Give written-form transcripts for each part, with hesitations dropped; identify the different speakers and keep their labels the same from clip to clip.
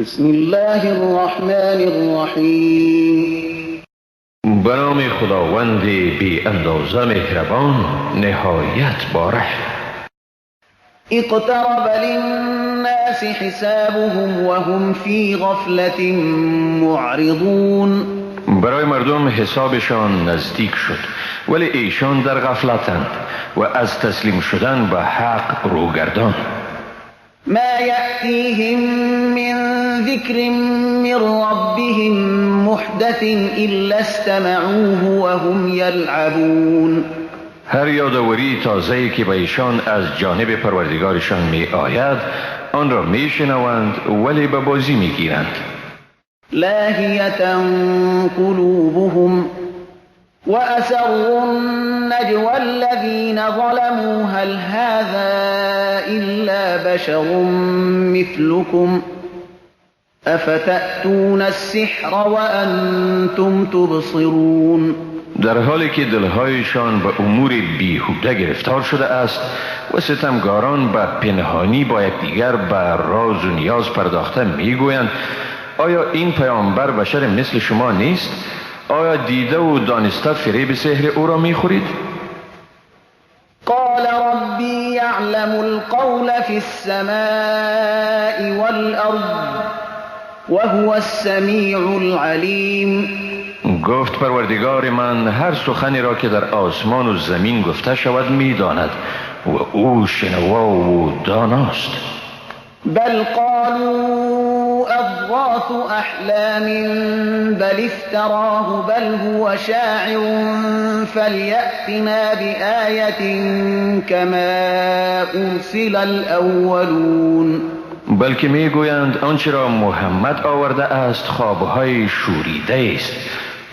Speaker 1: بسم الله الرحمن الرحیم.
Speaker 2: به نام خداوند بی اندازه مهربان، نهایت بارحم.
Speaker 1: اقترب للناس حسابهم وهم في غفلة معرضون.
Speaker 2: برای مردم حسابشان نزدیک شد، ولی ایشان در غفلتند و از تسلیم شدن به حق روگردان.
Speaker 1: ما یأتیهم من ذکر من ربهم محدث الا استمعوه وهم یلعبون.
Speaker 2: هر یادآوری تازه‌ای که به ایشان از جانب پروردگارشان می آید آن را می شنوند، ولی به بازی می گیرند.
Speaker 1: لاهیة قلوبهم وأسروا النجوى الذين ظلموا هل هذا إلا بشر مثلكم أفتأتون السحر وأنتم تبصرون.
Speaker 2: در حالی که دلهایشان به امور بیهوده گرفتار شده است و ستمگاران به پنهانی با یکدیگر به راز و نیاز پرداخته میگویند آیا این پیامبر بشر مثل شما نیست؟ آیا دیده و دانسته فریب سحر او را میخورید؟
Speaker 1: قال ربی یعلم القول فی السماء والارض وهو السمیع العلیم.
Speaker 2: گفت پروردگار من هر سخنی را که در آسمان و زمین گفته شود میداند و او شنوا و داناست.
Speaker 1: بل قالوا اضغاث احلام بل افتراه بل هو شاعر فلیأتنا بآیة کما ارسل الاولون.
Speaker 2: بلکه میگویند آنچه را محمد آورده است خوابهای شوریده است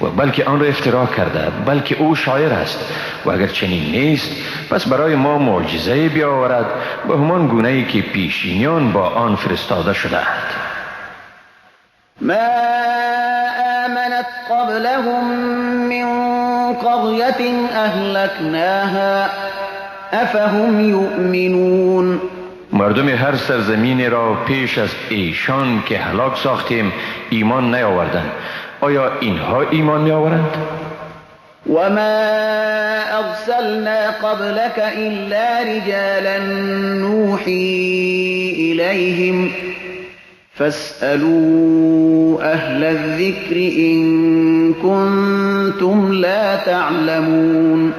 Speaker 2: و بلکه آن را افترا کرده، بلکه او شاعر است و اگر چنین نیست پس برای ما معجزه بیاورد به همان گونه ای که پیشینیان با آن فرستاده شده‌اند.
Speaker 1: ما آمنت قبلهم من قرية اهلكناها افهم یؤمنون.
Speaker 2: مردم هر سرزمین را پیش از ایشان که هلاک ساختیم ایمان نیاوردند، آیا اینها ایمان میآورند؟
Speaker 1: و ما ارسلنا قبلك الا رجالا نوحی الیهم فاسألوا اهل الذکر ان کنتم لا تعلمون.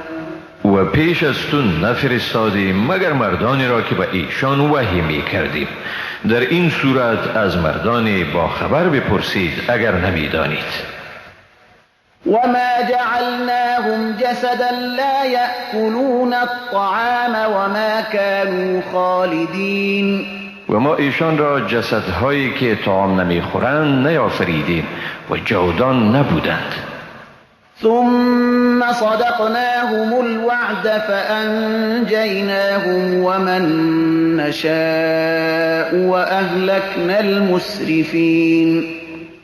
Speaker 2: و پیش از تو نفرستادیم مگر مردانی را که به ایشان وحی می کردیم. در این صورت از مردان با خبر بپرسید اگر نمیدانید.
Speaker 1: و ما جعلناهم جسدا لا یأکلون الطعام و ما كانوا خالدین.
Speaker 2: و ما ایشان را جسدهایی که طعام نمیخورند نیافریدیم و جاودان نبودند.
Speaker 1: ثم صدقناهم الوعد فأنجيناهم ومن نشاء وأهلكنا المسرفين.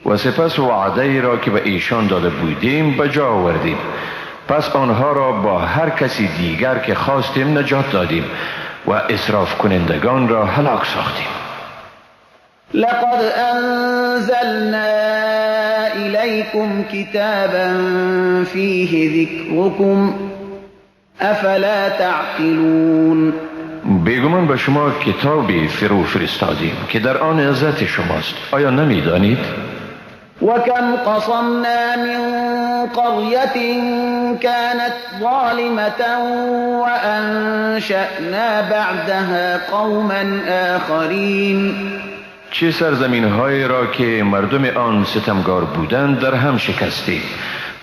Speaker 2: و سپس وعده را که به ایشان داده بودیم به جا آوردیم، پس آنها را با هر کسی دیگر که خواستیم نجات دادیم و اسراف کنندگان را هلاک ساختیم.
Speaker 1: لقد أنزلنا إليكم كتابا فيه ذكركم أفلا تعقلون.
Speaker 2: بیگمان به شما کتابی فرو فرستادیم که در آن عزت شماست، آیا نمیدانید؟
Speaker 1: وكم قصمنا من قرية كانت ظالمة وأنشأنا بعدها قوما آخرين.
Speaker 2: چه سرزمین هایی را که مردم آن ستمگار بودند در هم شکستیم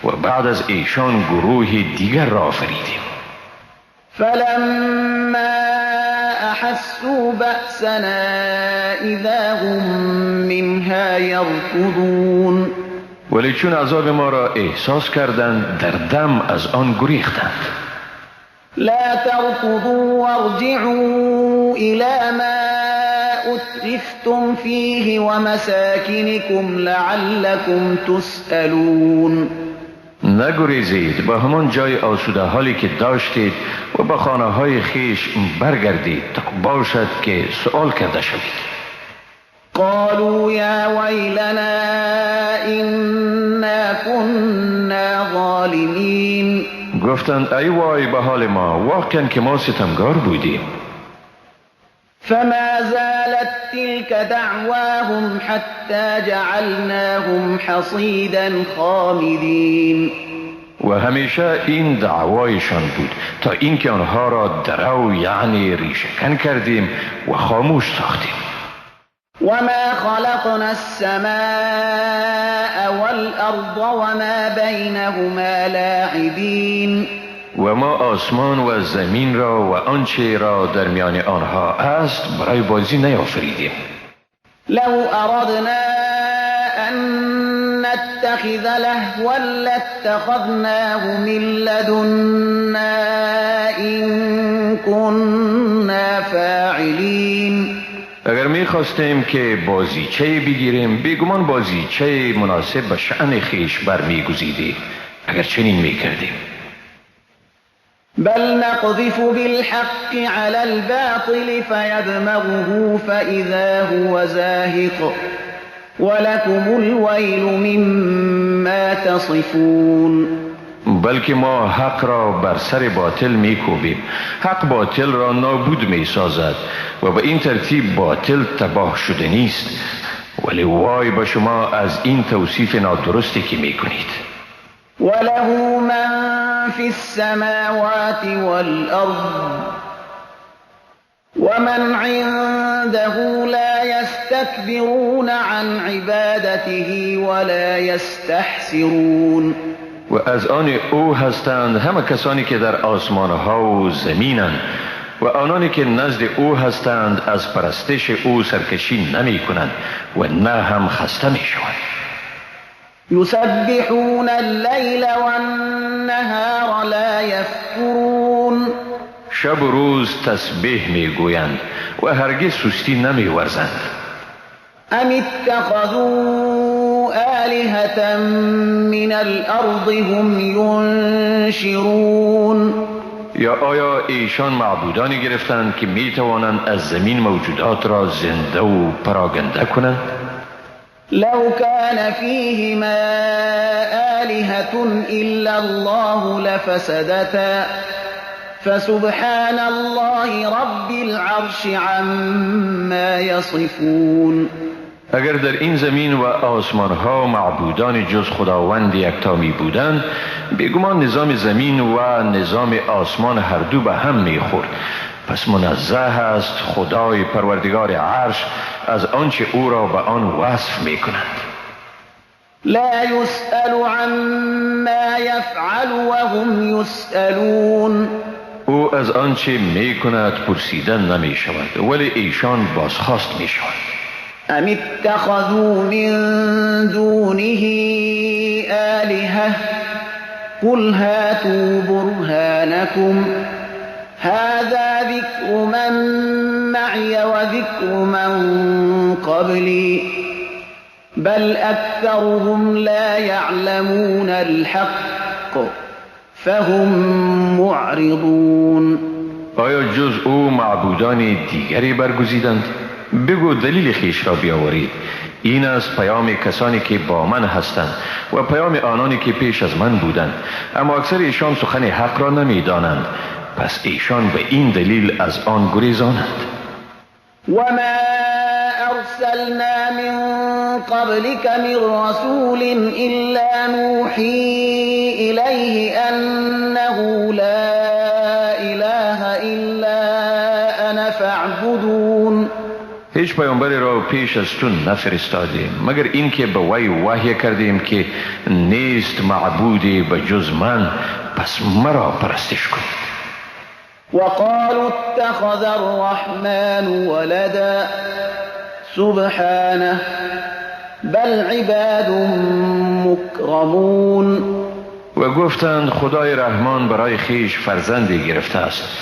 Speaker 2: و بعد از ایشان گروه دیگر را آفریدیم.
Speaker 1: فلما احسوا بأسنا اذا هم منها یرکضون.
Speaker 2: ولی چون عذاب ما را احساس کردند در دم از آن گریختند.
Speaker 1: لا ترکضوا وارجعوا الى ما اترفتم فیه ومساکنکم لعلکم تسألون.
Speaker 2: نگریزید، به همان جای آسوده حالی که داشتید و به خانه های خیش برگردید تا باشد که سؤال کرده شوید.
Speaker 1: قالوا یا ویلنا إنا كنا ظالمین.
Speaker 2: گفتند ای وای به حال ما، واقعا که ما ستمگار بودیم.
Speaker 1: فما زالت تلك دعواهم حتى جعلناهم حصيدا خامدين.
Speaker 2: و همیشه این دعوایشان بود تا اینکه آنها را درو، یعنی ریشه‌کن کردیم و خاموش ساختیم.
Speaker 1: وما خلقنا السماء والأرض وما بينهما لاعبين.
Speaker 2: و ما آسمان و زمین را و آنچه را در میان آنها است برای بازی نیافریدیم.
Speaker 1: لو اردنا ان نتخذ لهوا لاتخذناه من لدنا ان كنا فاعلین.
Speaker 2: اگر میخواستیم که بازیچه بگیریم، بیگمان بازیچه مناسب به شأن خویش برمیگزیدیم اگر چنین میکردیم.
Speaker 1: بل نقذف بالحق على الباطل فيدمغه فإذا هو زاهق ولكم الويل مما تصفون.
Speaker 2: بلکه ما حق را بر سر باطل میکوبیم، حق باطل را نابود میسازد و به این ترتیب باطل تباه شده نیست. ولی وای به شما از این توصیف نادرستی که میکنید.
Speaker 1: وله من في السماوات والأرض ومن عنده لا يستكبرون عن عبادته ولا يستحسرون.
Speaker 2: و از آن او هستند همه کسانی که در آسمان ها و زمینند و آنانی که نزد او هستند از پرستش او سرکشی نمی کنند و نه هم خسته می شوند.
Speaker 1: یسبحون اللیل والنهار لا یفترون.
Speaker 2: شب و روز تسبیح می گویند و هرگز سستی نمی ورزند.
Speaker 1: ام اتخذوا آلهة من الارض هم ینشرون.
Speaker 2: یا آیا ایشان معبودانی گرفتند که می توانند از زمین موجودات را زنده و پراگنده کنند؟
Speaker 1: لو كان فيهما آلهة إلا الله لفسدتا فسبحان الله رب العرش عما يصفون.
Speaker 2: اگر در این زمین و آسمانها معبودان جز خداوند یکتا می بودند، بیگمان نظام زمین و نظام آسمان هر دو به هم می خورد. پس منزه است خدای پروردگار عرش از آنچه او را به آن وصف می کنند.
Speaker 1: لا يسأل عما يفعل وهم يسألون.
Speaker 2: او از آنچه می کند پرسیدن نمی شود، ولی ایشان بازخواست می شوند.
Speaker 1: ام اتخذوا من دونه آلهة قل هاتوا برهانكم هذا ذكر من معي وذكر من قبلي بل أكثرهم لا يعلمون الحق فهم معرضون.
Speaker 2: آیا جز او معبودان دیگری برگزیدند؟ بگو دلیل خویش را بیاورید. این است پیام کسانی که با من هستند و پیام آنانی که پیش از من بودند، اما اکثر ایشان سخن حق را نمیدانند، پس ایشان به این دلیل از آن گریزانند.
Speaker 1: و ما ارسلنا من قبلك من رسول الا نوحی الیه انه لا اله الا انا فاعبدون.
Speaker 2: هیچ پیامبری را پیش از تو نفرستادیم مگر اینکه به وی وحی کردیم که نیست معبودی به جز من، پس مرا پرستش کنید.
Speaker 1: وقالوا اتخذ الرحمن ولدا سبحانه بل عباد مکرمون.
Speaker 2: و گفتند خدای رحمان برای خیش فرزندی گرفته است.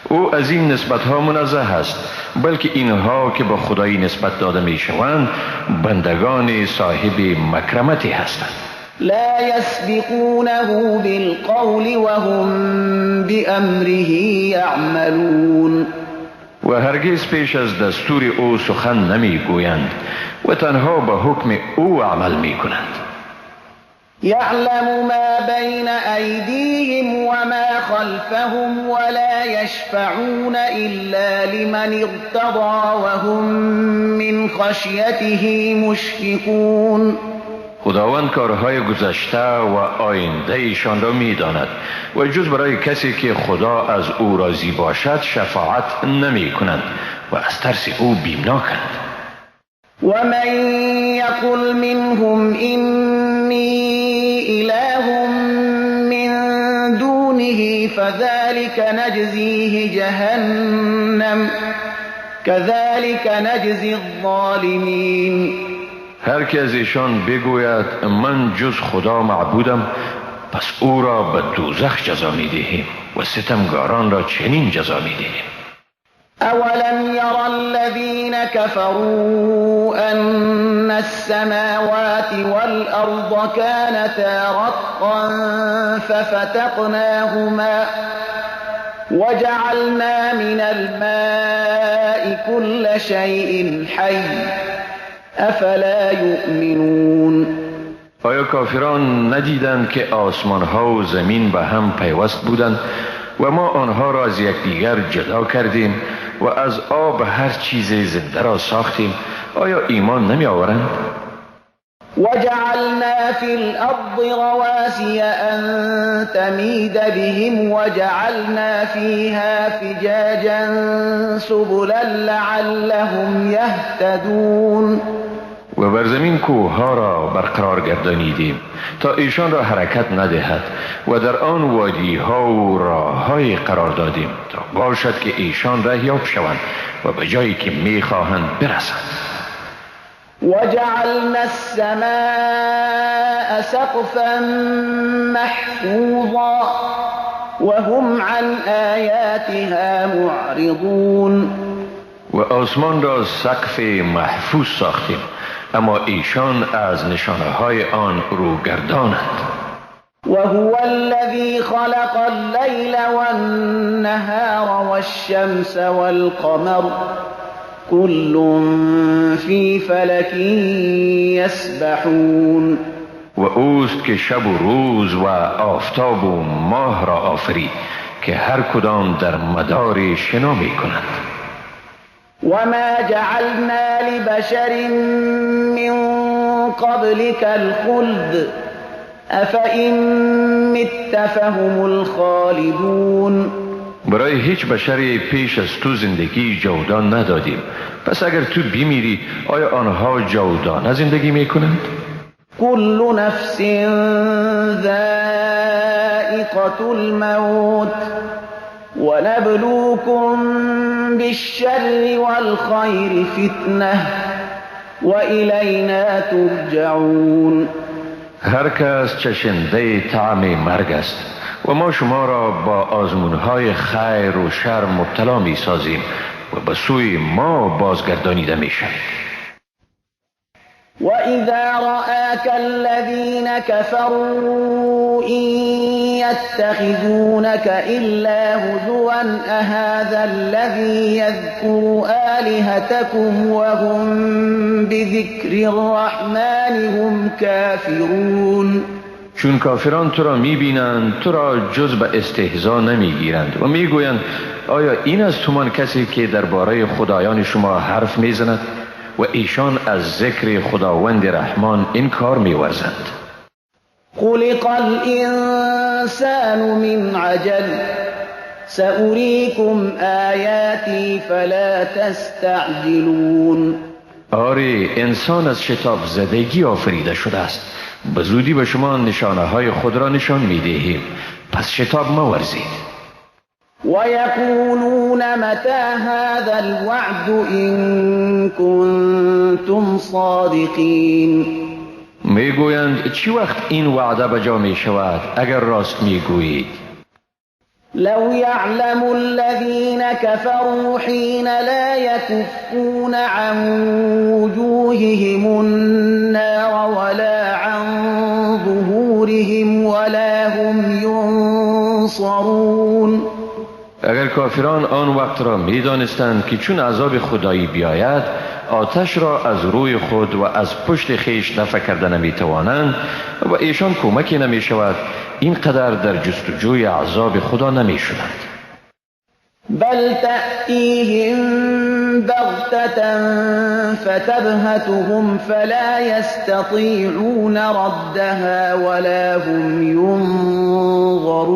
Speaker 2: او از این نسبت ها منزه است، بلکه اینها که به خدایی نسبت داده می شوند بندگان صاحب مکرمتی هستند.
Speaker 1: لا يسبقونه بالقول وهم بأمره يعملون.
Speaker 2: و هرگز پیش از دستور او سخن نمی گویند و تنها به حکم او عمل می کنند.
Speaker 1: يعلم ما بين أيديهم وما خلفهم ولا يشفعون إلا لمن ارتضى وهم من خشيته مشفقون.
Speaker 2: خداوند کارهای گذشته و آینده ایشان را می داند و جز برای کسی که خدا از او راضی باشد شفاعت نمی کنند و از ترس او بیمناکند.
Speaker 1: و من یقل منهم اینی اله من دونه فذلك نجزیه جهنم كذلك نجزی الظالمین.
Speaker 2: هر که از ایشان بگوید من جز خدا معبودم، پس او را به دوزخ جزا می دهیم و ستمگاران را چنین جزا می دهیم.
Speaker 1: اولم یر الذین كفروا ان السماوات والارض كانتا رتقا ففتقناهما وجعلنا من الماء كل شيء حي افلا یؤمنون.
Speaker 2: آیا کافران ندیدند که آسمان ها و زمین به هم پیوست بودند و ما آنها را از یکدیگر جدا کردیم و از آب هر چیز زنده را ساختیم؟ آیا ایمان نمی آورند؟
Speaker 1: وجعلنا فی الارض رواسی ان تمید بهم وجعلنا فیها فجاجا سبلا لعلهم یهتدون.
Speaker 2: و بر زمین کوه را برقرار گردانیدیم تا ایشان را حرکت ندهد و در آن وادی ها و راه های قرار دادیم تا باشد که ایشان رهیاب شوند و به جایی که میخواهند برسند.
Speaker 1: وجعلنا السماء سقفا محفوظا وهم عن آیاتها معرضون.
Speaker 2: و آسمان را سقف محفوظ ساختیم، اما ایشان از نشانه های آن روگردانند.
Speaker 1: و هو الذی خلق اللیل والنهار والشمس والقمر كل فی فلک یسبحون.
Speaker 2: و اوست که شب و روز و آفتاب و ماه را آفرید که هر کدام در مدار شنا می کنند.
Speaker 1: و ما جعلنا لبشر من قبلك الخلد افئن مت فهم الخالدون.
Speaker 2: برای هیچ بشری پیش از تو زندگی جاودان ندادیم، پس اگر تو بمیری آیا آنها جاودانه زندگی میکنند؟
Speaker 1: کل نفس ذائقة الموت ونبلوكم بالشر والخير فتنة وإلينا ترجعون.
Speaker 2: هر کس چشنده طعم مرگ است و ما شما را با آزمونهای خیر و شر مبتلا می سازیم و به سوی ما بازگردانیده می شوید.
Speaker 1: و اذا رآك الذين كفروا إن يتخذونك إلا هزوا أهذا الذي يذكر آلهتكم وهم بذكر الرحمن هم كافرون.
Speaker 2: چون کافران تو را میبینند تو را جز به استهزا نمیگیرند و میگویند آیا این از تومان کسی که درباره خدایان شما حرف میزند؟ و ایشان از ذکر خداوند رحمان این کار میورزند.
Speaker 1: خلق الانسان من عجل سأریکم آیاتی فلا تستعجلون.
Speaker 2: آری، انسان از شتاب زدگی آفریده شده است. به زودی به شما نشانه های خود را نشان میدهیم، پس شتاب مورزید.
Speaker 1: و یقولون متى هذا الوعد إن کنتم صادقین.
Speaker 2: میگویند چی وقت این وعده به جا می شود اگر راست میگویید؟
Speaker 1: لو يعلم الذين كفروا حين لا يكفون عن وجوههم النار ولا عن ظهورهم ولا هم ينصرون.
Speaker 2: اگر کافران آن وقت را می دانستند که چون عذاب خدایی بیاید آتش را از روی خود و از پشت خیش دفع کرده نمی توانند و ایشان کمکی نمی شود، اینقدر در جستجوی عذاب خدا نمی شدند.
Speaker 1: بل تأتیهم بغتة فتبهتهم فلا يستطيعون ردها ولا هم ينظرون.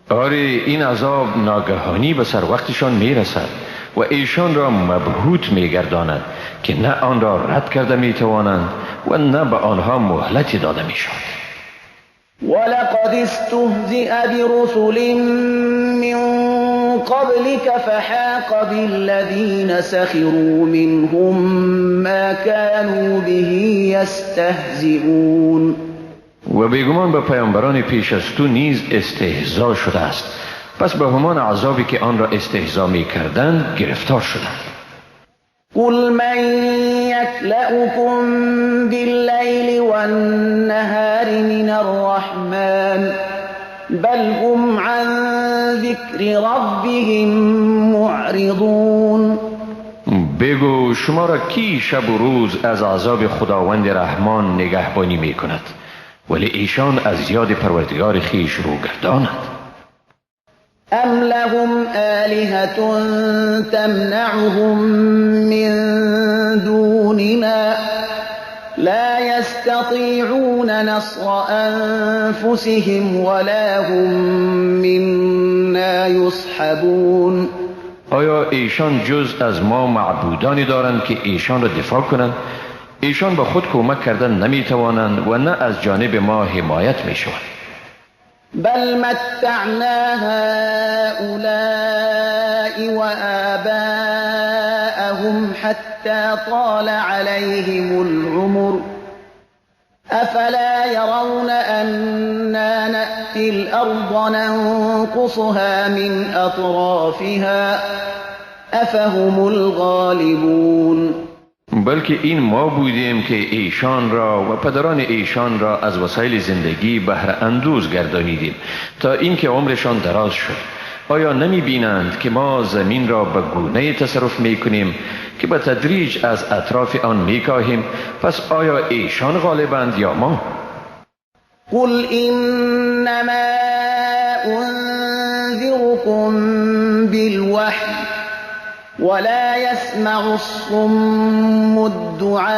Speaker 2: آره، این عذاب ناگهانی به سر وقتشان میرسد و ایشان را مبهوت میگرداند که نه آن را رد کرده میتوانند و نه به آنها مهلتی داده میشود.
Speaker 1: ولقد استهزئ برسل من قبلك فحاق بالذين سخروا منهم ما كانوا به يستهزئون.
Speaker 2: و بیگمان به پیامبران پیش از تو نیز استهزا شده است، پس به همان عذابی که آن را استهزا می کردند گرفتار شدند.
Speaker 1: قل من یکلأکم باللیل والنهار من الرحمن بل هم عن ذکر ربهم معرضون.
Speaker 2: بگو شما را کی شب و روز از عذاب خداوند رحمان نگهبانی می کند، ولی ایشان از یاد پروردگار خویش رو گردانند.
Speaker 1: ام لهم آلهة تمنعهم من دوننا لا يستطيعون نصر أنفسهم ولا هم منا يصحبون.
Speaker 2: آیا ایشان جز از ما معبودانی دارند که ایشان را دفاع کنند؟ ایشان با خود کمک کردن نمی توانند و نه از جانب ما حمایت می شوند.
Speaker 1: بل متعنا هؤلاء وآباءهم حتى طال عليهم العمر أفلا يرون أنا نأتي الأرض ننقصها من أطرافها أفهم الغالبون.
Speaker 2: بلکه این ما بودیم که ایشان را و پدران ایشان را از وسایل زندگی بهره اندوز گردانیدیم تا اینکه عمرشان دراز شد. آیا نمی بینند که ما زمین را به گونه تصرف می کنیم که به تدریج از اطراف آن می کاهیم؟ پس آیا ایشان غالبند یا ما؟
Speaker 1: قل انما انذركم بالوحی ولا يسمع الصم الدعاء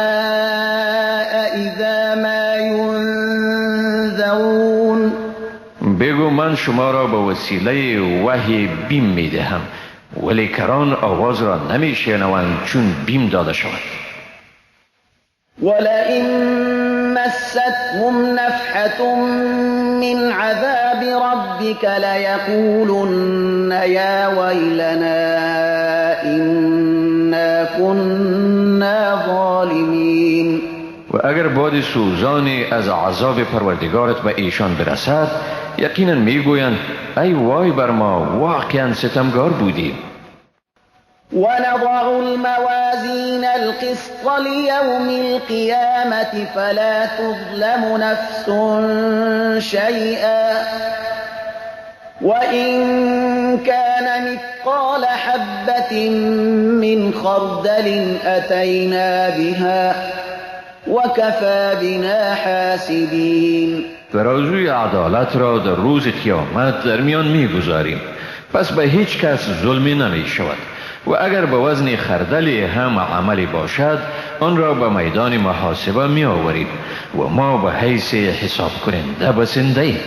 Speaker 1: اذا ما ينذرون.
Speaker 2: بگو من شما را به وسیله وحی بیم می دهم، ولی کران آواز را نمی شنوند چون بیم داده شود.
Speaker 1: ولئن مستهم نفحة من عذاب ربك ليقولن يا ويلنا إنا كنا ظالمين.
Speaker 2: و اگر باد سوزانی از عذاب پروردگارت به ایشان برسد، یقینا میگویند ای وای بر ما، واقعا ستمگار بودیم.
Speaker 1: ونضع الموازين القسط ليوم القيامة فلا تظلم نفس شيئا وإن كان مثقال حبة من خردل أتينا بها وكفى بنا حاسبين.
Speaker 2: ترازوی عدالت را در روز قیامت در میان میگذاریم، پس به هیچ کس ظلمی نمی شود و اگر به وزن خردل هم عملی باشد آن را به میدان محاسبه می آوریم و ما به حیث حساب کننده بسنده ایم.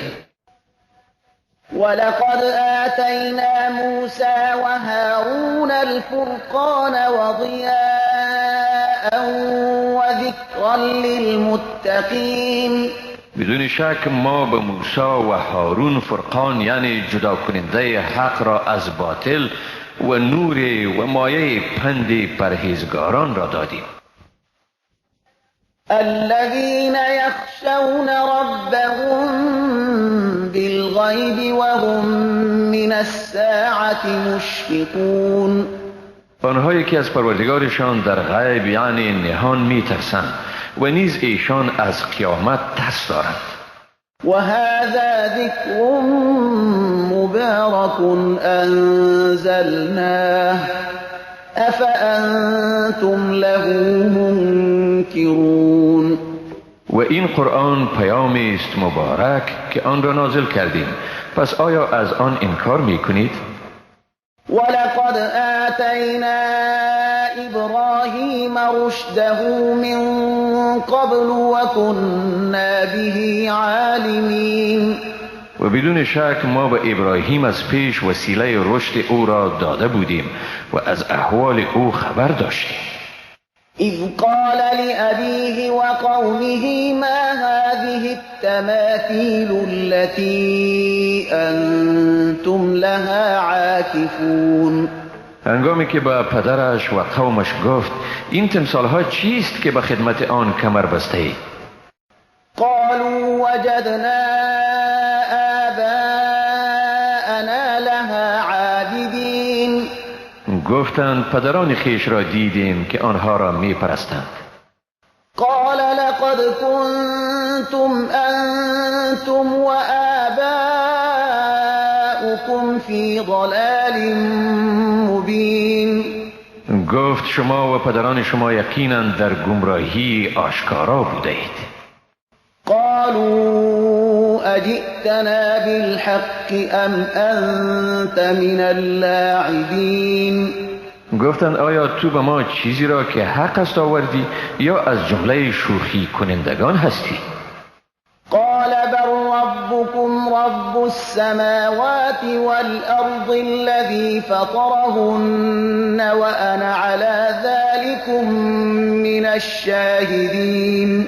Speaker 1: ولقد آتینا موسی و هارون الفرقان وضیاء و ذکرا للمتقین.
Speaker 2: بدون شک ما به موسی و هارون فرقان، یعنی جدا کننده حق را از باطل، و نور و مایه پند پرهیزگاران را دادیم.
Speaker 1: الذين يخشون ربهم بالغیب وهم من الساعة مشفقون.
Speaker 2: آنهایی که از پروردگارشان در غیب یعنی نهان میترسند و نیز ایشان از قیامت ترس دارند.
Speaker 1: وهذا ذكر مبارك أنزلناه أفأنتم له منكرون.
Speaker 2: و این قرآن پیامی است مبارک که آن را نازل کردیم، پس آیا از آن انکار میکنید؟
Speaker 1: ولقد آتینا ابراهیم رشده من قبل وكنا به عالمین.
Speaker 2: و بدون شک ما به ابراهیم از پیش وسیله رشد او را داده بودیم و از احوال او خبر داشتیم.
Speaker 1: اذ قال لأبیه وقومه ما هذه التماثیل التي انتم لها عاکفون.
Speaker 2: هنگامی که به پدرش و قومش گفت این تمثال ها چیست که به خدمت آن کمر بسته اید؟
Speaker 1: قالوا وجدنا آباءنا لها عابدین.
Speaker 2: گفتند پدران خیش را دیدیم که آنها را می پرستند.
Speaker 1: قال لقد کنتم انتم وآباؤكم فی ضلال مبین.
Speaker 2: گفت شما و پدران شما یقینا در گمراهی آشکارا بوده اید.
Speaker 1: قالوا اجئتنا بالحق ام انت من اللاعبین.
Speaker 2: گفتند آیا تو به ما چیزی را که حق است آوردی یا از جمله شوخی کنندگان هستی؟
Speaker 1: قال بل ربكم رب السماوات والأرض الذي فطرهن وأنا على ذلكم من الشاهدين.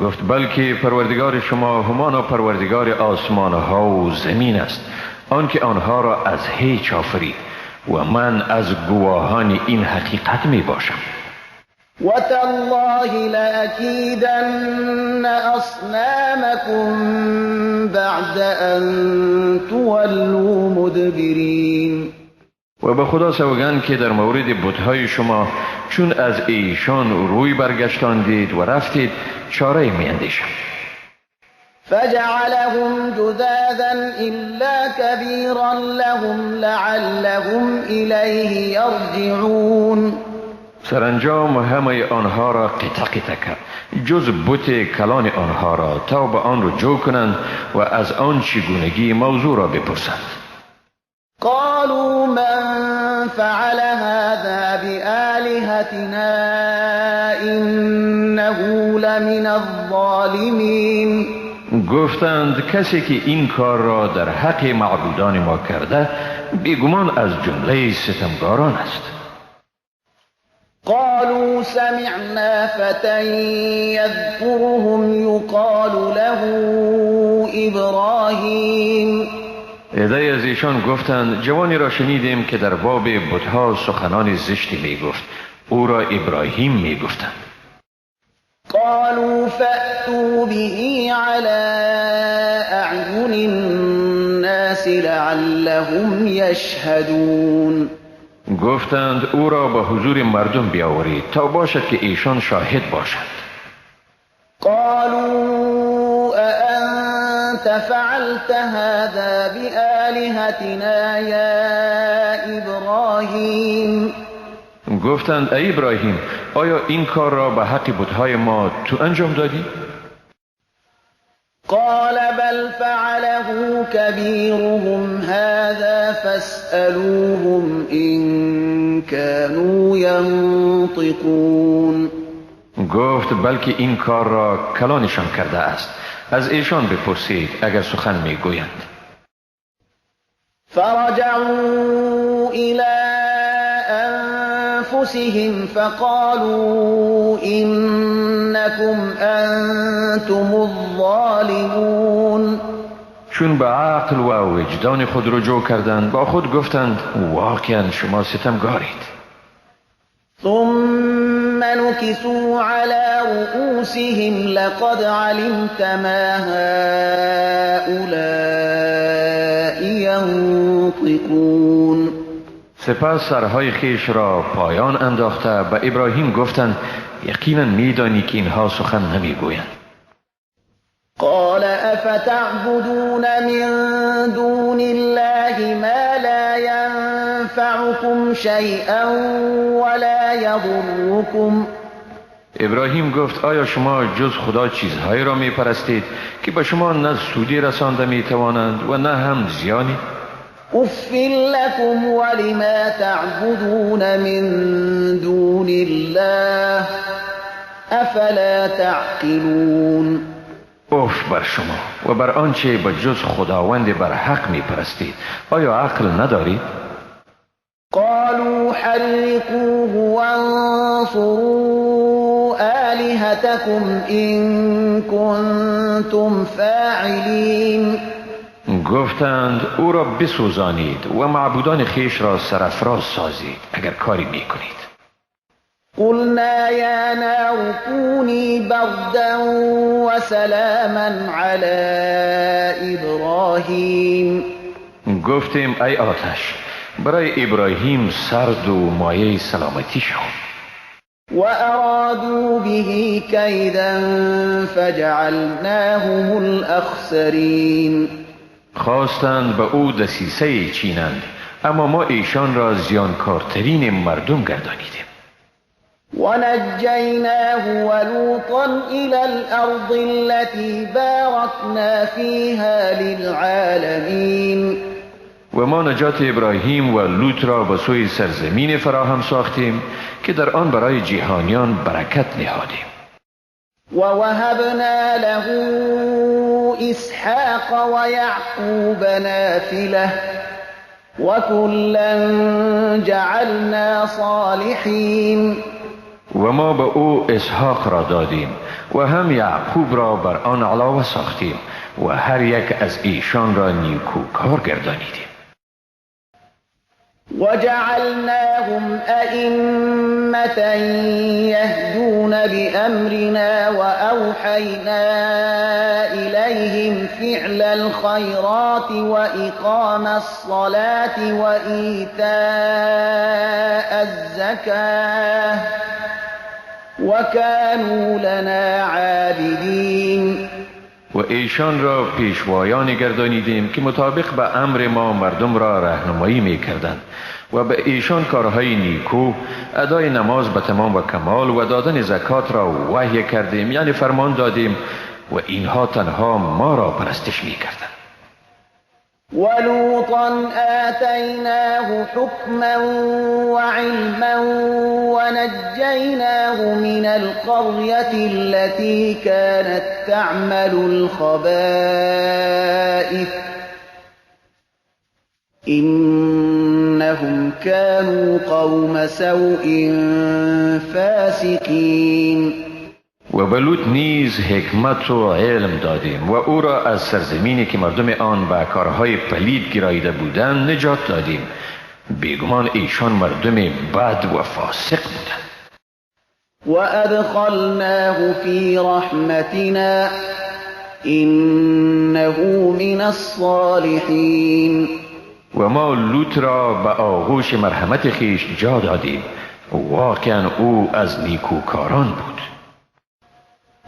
Speaker 2: گفت بلکه پروردگار شما همانا پروردگار آسمان ها و زمین است، آنکه آنها را از هیچ آفرید و من از گواهان این حقیقت می باشم.
Speaker 1: وتالله لأكيدن أصنامكم بعد أن تولوا مدبرين.
Speaker 2: و به خدا سوگند که در مورد بت‌های شما چون از ایشان روی برگشتاندید و رفتید چاره می‌اندیشم.
Speaker 1: فجعلهم جذاذا إلا كبيرا لهم لعلهم إليه يرجعون.
Speaker 2: سرانجام همه آنها را قطع قطع کرد جز بت کلان آنها را تا به آن رجوع کنند و از آن چگونگی موضوع را بپرسند.
Speaker 1: قالوا من فعل هذا بآلهتنا إنه لمن الظالمین.
Speaker 2: گفتند کسی که این کار را در حق معبودان ما کرده بیگمان از جمله ستمگاران است.
Speaker 1: قالوا سمعنا فتى يذكرهم يقال له ابراهیم.
Speaker 2: عده‌ای از ایشان گفتند جوانی را شنیدیم که در باب بت‌ها سخنان زشتی میگفت، او را ابراهیم میگفتند.
Speaker 1: قالوا فأتوا به على أعين الناس لعلهم يشهدون.
Speaker 2: گفتند او را به حضور مردم بیاورید تا باشد که ایشان شاهد باشند.
Speaker 1: قالوا أأنت فعلت هذا بآلهتنا يا إبراهيم.
Speaker 2: گفتند ای ابراهیم آیا این کار را به حق بت‌های ما تو انجام دادی؟
Speaker 1: قال بل فعله كبيرهم هذا فاسألوهم إن كانوا ينطقون.
Speaker 2: گفت بلکه این کار را کلانشان کرده است، از ایشان بپرسید اگر سخن میگویند.
Speaker 1: فرجعوا إلى أنفسهم فقالوا إنكم أنتم الظالمون.
Speaker 2: چون به عقل و وجدان خود رجوع کردند با خود گفتند واقعا شما ستمگارید.
Speaker 1: ثم نكسوا على رؤوسهم لقد علمت ما هؤلاء ينطقون.
Speaker 2: سپس سرهای خیش را پایان انداخته به ابراهیم گفتند یقینا میدانی که اینها سخن نمیگویند.
Speaker 1: قال أفتعبدون من دون الله ما لا ينفعكم شيئا ولا يضركم.
Speaker 2: ابراهیم گفت آیا شما جز خدا چیزهایی را می پرستید که به شما نه سودی رسانده می توانند و نه هم زیانی؟
Speaker 1: اف لكم ولما تعبدون من دون الله افلا تعقلون.
Speaker 2: اف بر شما و بر آنچه به جز خداوند بر حق می پرستید، آیا عقل ندارید؟
Speaker 1: قالوا حرقوه وانصروا آلهتكم إن كنتم فاعلين.
Speaker 2: گفتند او را بسوزانید و معبودان خیش را سرافراز سازید اگر کاری میکنید.
Speaker 1: قلنا یا نار كوني بردا وسلاما على ابراهیم.
Speaker 2: گفتیم ای آتش برای ابراهیم سرد و مایه سلامتی شو.
Speaker 1: و ارادوا به کیدا فجعلناهم الاخسرین.
Speaker 2: خواستند به او دسیسه چینند، اما ما ایشان را زیانکارترین مردم گردانیدیم.
Speaker 1: و نجیناه ولوطا الى الارض التي بارکنا فیها للعالمین.
Speaker 2: و ما نجات ابراهیم و لوط را به سوی سرزمین فراهم ساختیم که در آن برای جهانیان برکت نهادیم.
Speaker 1: و وهبنا له اسحاق و یعقوب نافله و کلا جعلنا صالحین.
Speaker 2: و ما به او اسحاق را دادیم و هم یعقوب را بر آن علاوه ساختیم و هر یک از ایشان را نیکوکار گردانیدیم.
Speaker 1: وجعلناهم أئمة يهدون بأمرنا وأوحينا إليهم فعل الخيرات وإقام الصلاة وإيتاء الزكاة وكانوا لنا عابدين.
Speaker 2: و ایشان را پیشوایان گردانیدیم که مطابق به امر ما مردم را راهنمایی می‌کردند و به ایشان کارهای نیکو، ادای نماز به تمام و کمال و دادن زکات را وحی کردیم، یعنی فرمان دادیم، و اینها تنها ما را پرستش می‌کردند.
Speaker 1: ولوطا آتیناه حکما وعلما ونجیناه من القریة التي كانت تعمل الخبائث إنهم كانوا قوم سوء فاسقین.
Speaker 2: و به لوط نیز حکمت و علم دادیم و او را از سرزمینی که مردم آن به کارهای پلید گراییده بودند نجات دادیم. بیگمان ایشان مردم بد و فاسق بودند.
Speaker 1: و ادخلناه فی رحمتنا انه من الصالحین.
Speaker 2: و ما لوط را به آغوش مرحمت خویش جا دادیم، واقعا او از نیکوکاران بود.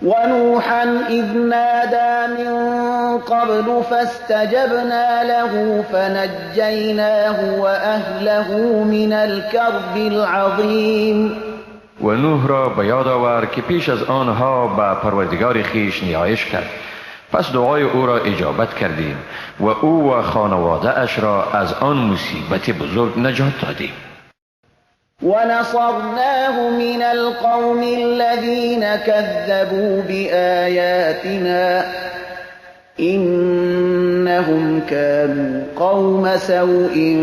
Speaker 1: ونوحا اذ نادى من قبل فاستجبنا له فنجیناه وأهله من الكرب العظیم.
Speaker 2: و نوح را به یاد آور که پیش از آنها به پروردگار خویش نیایش کرد، پس دعای او را اجابت کردیم و او و خانواده اش را از آن مصیبت بزرگ نجات دادیم.
Speaker 1: ونصرناه من القوم الذين كذبوا بآياتنا إنهم كانوا قوم سوء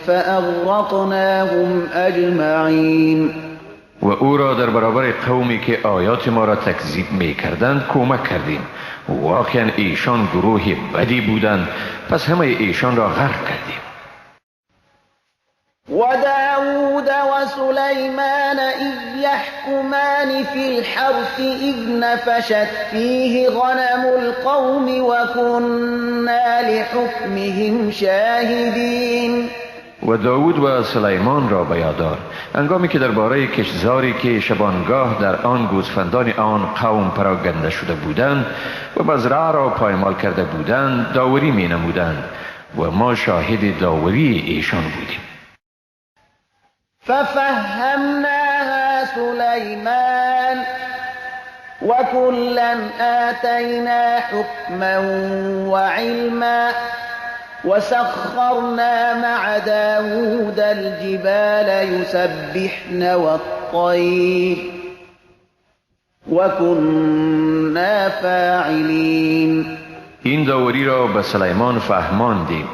Speaker 1: فأغرقناهم أجمعين.
Speaker 2: و او را در برابر قومی که آیات ما را تکذیب می کردند کمک کردیم. واقعا ایشان گروه بدی بودند، پس همه ایشان را غرق کردیم.
Speaker 1: وداود وسليمان إذ يحكمان في الحرث إذ نفشت فيه غنم القوم وكنا لحكمهم شاهدين.
Speaker 2: و داود و سلیمان را به یاد دار، هنگامی که درباره کشتزاری که شبانگاه در آن گوسفندان آن قوم پراگنده شده بودند و مزرعه را پایمال کرده بودند داوری می نمودند و ما شاهد داوری ایشان بودیم.
Speaker 1: ففهمناها سلیمان وكلا آتینا حکما وعلما وسخرنا مع داود الجبال يسبحن والطير وكنا فاعلين.
Speaker 2: این داوری را به سلیمان فهماندیم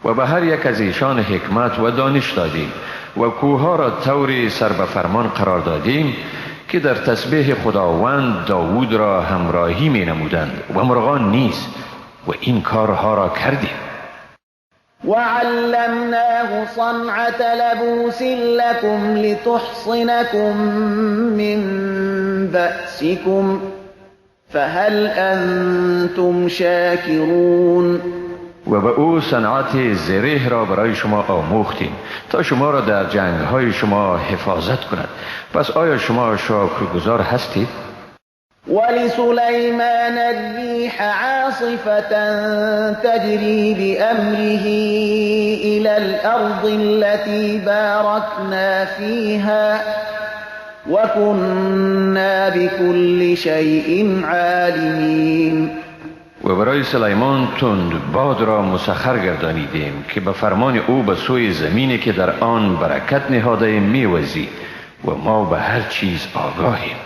Speaker 2: و به هر یک از ایشان حکمت و دانش دادیم و کوهها را طوری سر به فرمان قرار دادیم که در تسبیح خداوند داود را همراهی می نمودند و مرغان نیز، و این کارها را کردیم.
Speaker 1: وعلمناه صنعة لبوس لكم لتحصنكم من بأسكم فهل أنتم شاكرون.
Speaker 2: و به او صنعت زره را برای شما آموختیم تا شما را در جنگ‌های شما حفاظت کند، پس آیا شما شکرگزار هستید؟
Speaker 1: ولسلیمان الریح عاصفة تجری بأمره إلى الأرض التي باركنا فيها وكنا بكل شيء عالمين.
Speaker 2: و برای سلیمان تند باد را مسخر گردانیدیم که به فرمان او به سوی زمینی که در آن برکت نهاده میوزید و ما به هر چیز آگاهیم.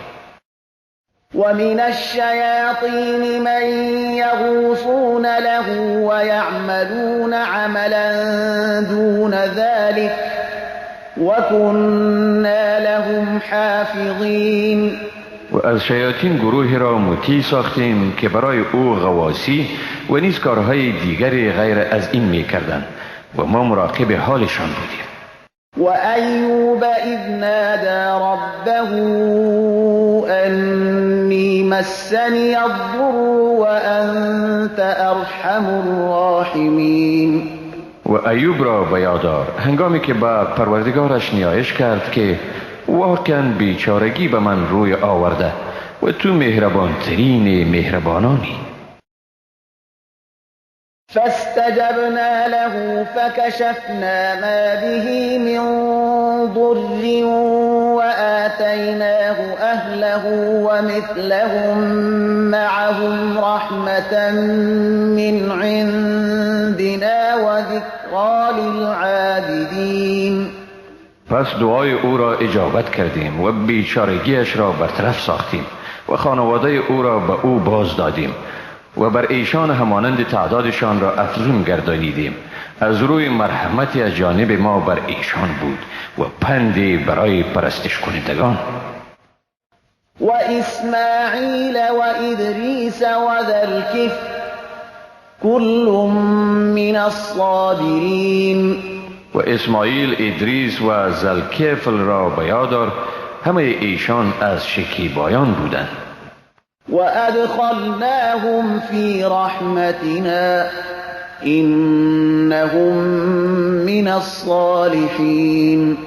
Speaker 1: ومن الشياطين من يغوصون له ويعملون عملا دون ذلك وكنا لهم حافظين.
Speaker 2: و از شیاطین گروهی را مطیع ساختیم که برای او غواصی و نیز کارهای دیگری غیر از این میکردند و ما مراقب حالشان بودیم.
Speaker 1: و ایوب اذ نادى ربه انی مسنی الضر وانت ارحم الراحمین.
Speaker 2: و ایوب را به یاد آر هنگامی که به پروردگارش نیایش کرد که واقعا بیچارگی به من روی آورده و تو مهربانترین مهربانانی.
Speaker 1: فاستجبنا له فكشفنا ما به من ضر وآتيناه أهله ومثلهم معهم رحمة من عندنا وذكرى للعابدين.
Speaker 2: پس دعای او را اجابت کردیم و بیچارگیش را برطرف ساختیم و خانواده او را به او باز دادیم و بر ایشان همانند تعدادشان را افزون گردانیدیم. از روی مرحمتی از جانب ما بر ایشان بود و پندی برای پرستش کنندگان.
Speaker 1: و اسماعیل و ادریس و ذا الکفل کل من الصابرین.
Speaker 2: و اسماعیل، ادریس و ذوالکفل را به یاد دار، همه ایشان از شکیبایان بودند.
Speaker 1: و ادخلناهم فی رحمتنا انهم من الصالحین.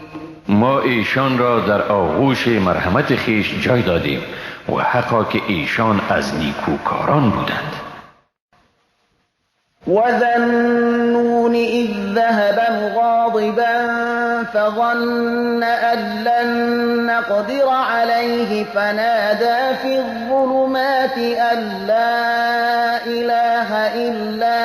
Speaker 2: ما ایشان را در آغوش مرحمت خیش جای دادیم و حقا که ایشان از نیکوکاران بودند.
Speaker 1: وذا النون إذ ذهب مغاضبا فظن أن لن نقدر عليه فنادى في الظلمات أن لا إله إلا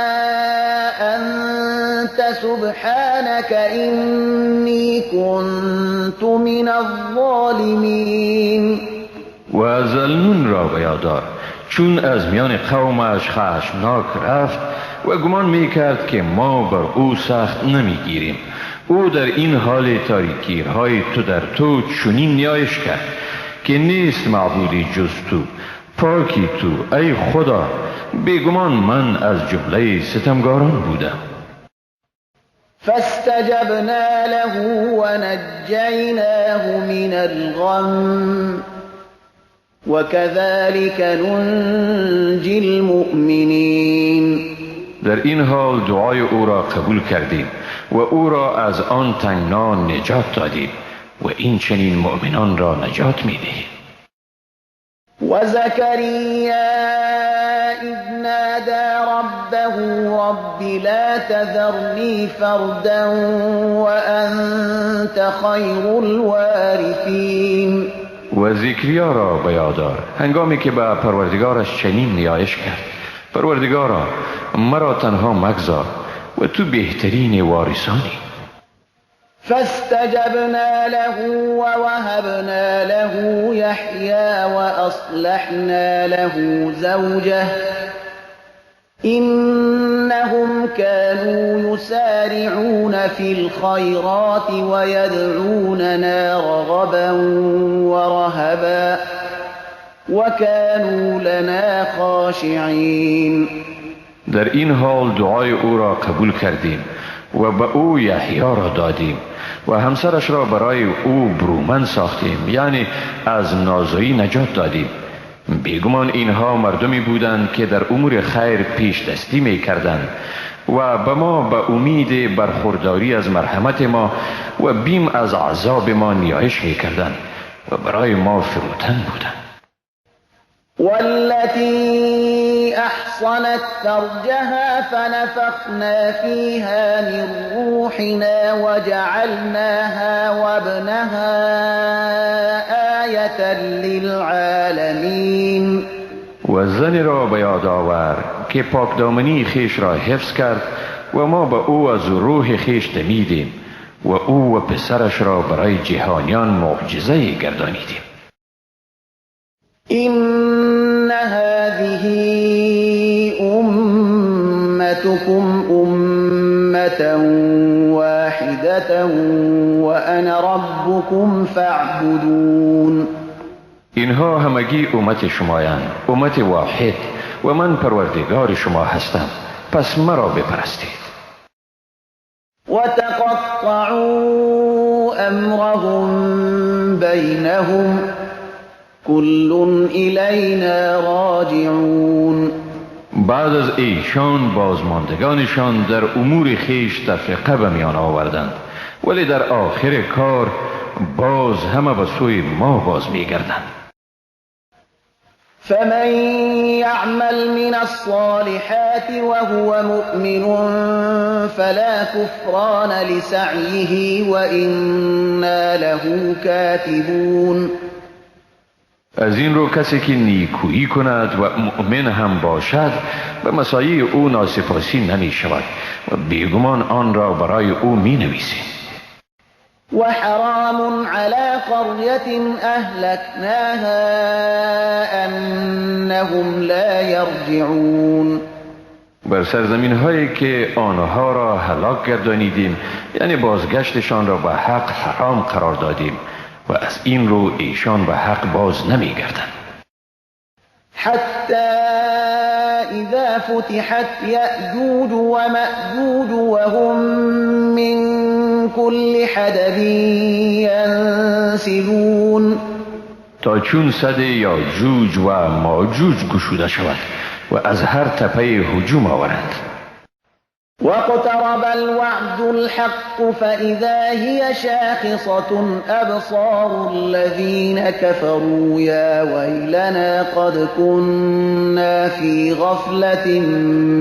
Speaker 1: أنت سبحانك إني كنت من الظالمين.
Speaker 2: و ذوالنون را به یاد دار چون از میان قومش خشمناک رفت و گمان می کرد که ما بر او سخت نمی گیریم. او در این حال تاریکی‌های تو در تو چنین نیایش کرد که نیست معبودی جز تو، پاکی تو ای خدا، بیگمان من از جمله ستمگاران بودم.
Speaker 1: فاستجبنا له ونجیناه من الغم وكذلك ننجی المؤمنین.
Speaker 2: در این حال دعای او را قبول کردیم و او را از آن تنگنا نجات دادیم و این چنین مؤمنان را نجات می دهیم.
Speaker 1: و زکریا اذ نادى ربه رب لا تذرنی فردا وانت خیر الوارثین.
Speaker 2: و زکریا را به یاد آر هنگامی که به پروردگارش چنین نیایش کرد: پروردگارا، مرا تنها مگذار و تو بهترین وارثانی.
Speaker 1: فاستجبنا له ووهبنا له يحيى وأصلحنا له زوجه إنهم كانوا يسارعون في الخيرات ويدعوننا رغبا ورهبا وكانوا لنا خاشعين.
Speaker 2: در این حال دعای او را قبول کردیم و به او یحیی را دادیم و همسرش را برای او برومند ساختیم، یعنی از نازایی نجات دادیم. بیگمان اینها مردمی بودند که در امور خیر پیش دستی می کردند و به ما به امید برخورداری از مرحمت ما و بیم از عذاب ما نیایش می کردند و برای ما فروتن بودند.
Speaker 1: والتي أحصنت فرجها فنفخنا فيها من روحنا وجعلناها وابنها آية للعالمين.
Speaker 2: و زنی را به یاد آور که پاکدامنی خیش را حفظ کرد و ما به او از روح خیش دمیدیم و او و پسرش را برای جهانیان معجزه گردانیدیم.
Speaker 1: إن هذه أمتكم أمة واحدة وأنا ربكم فاعبدون.
Speaker 2: اینها همگی امت شمایند، امت واحد، و من پروردگار شما هستم، پس مرا بپرستید.
Speaker 1: وتقطعوا أمرهم بينهم كل إلينا راجعون.
Speaker 2: بعد از ایشان بازماندگانشان در امور خیش تفرقه به میان آوردند، ولی در آخر کار باز همه به سوی ما باز میگردند.
Speaker 1: فمن يعمل من الصالحات وهو مؤمن فلا كفران لسعيه وإنا له كاتبون.
Speaker 2: از این رو کسی که نیکویی کند و مؤمن هم باشد به مساعی او ناسپاسی نمی شود و بیگمان آن را برای او می نویسیم.
Speaker 1: و حرام علی قریة اهلکناها انهم لا یرجعون.
Speaker 2: بر سرزمین هایی که آنها را هلاک گردانیدیم، یعنی بازگشتشان را به حق حرام قرار دادیم و از این رو ایشان به حق باز نمی گردند.
Speaker 1: حتی اذا فتحت یأجوج و مأجوج و هم من كل حدب ینسلون.
Speaker 2: تا چون سد یاجوج و ماجوج گشوده شود و از هر تپه هجوم آورند.
Speaker 1: واقترب الوعد الحق فإذا هي شاخصة أبصار الذين كفروا يا ويلنا قد كنا في غفلة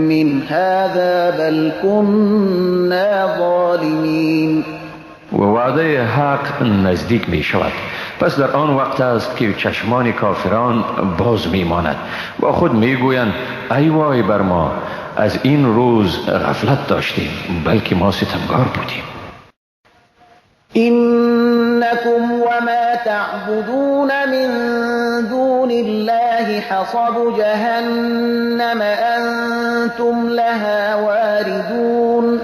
Speaker 1: من هذا بل كنا ظالمين.
Speaker 2: و وعده حق نزدیک می شود، پس در آن وقت است که چشمان کافران باز می ماند و خود می گویند ای وای بر ما، از این روز غفلت داشتیم، بلکه ما ستمگار بودیم.
Speaker 1: إنكم وما تعبدون من دون الله حصب جهنم أنتم لها واردون.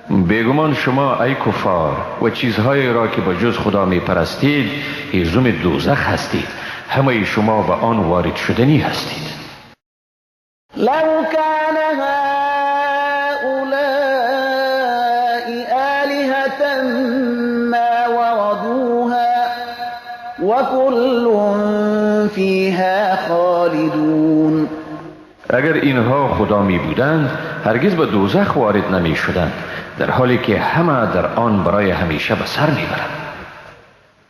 Speaker 2: بیگمان شما ای کفار و چیزهایی را که با جز خدا می پرستید هیزم دوزخ هستید، همه شما به آن وارد شدنی هستید.
Speaker 1: لو كان هؤلاء آلهة ما وردوها وكل فيها خالدون.
Speaker 2: اگر اینها خدا می بودند هرگز به دوزخ وارد نمی شدند، در حالی که همه در آن برای همیشه به سر می برند.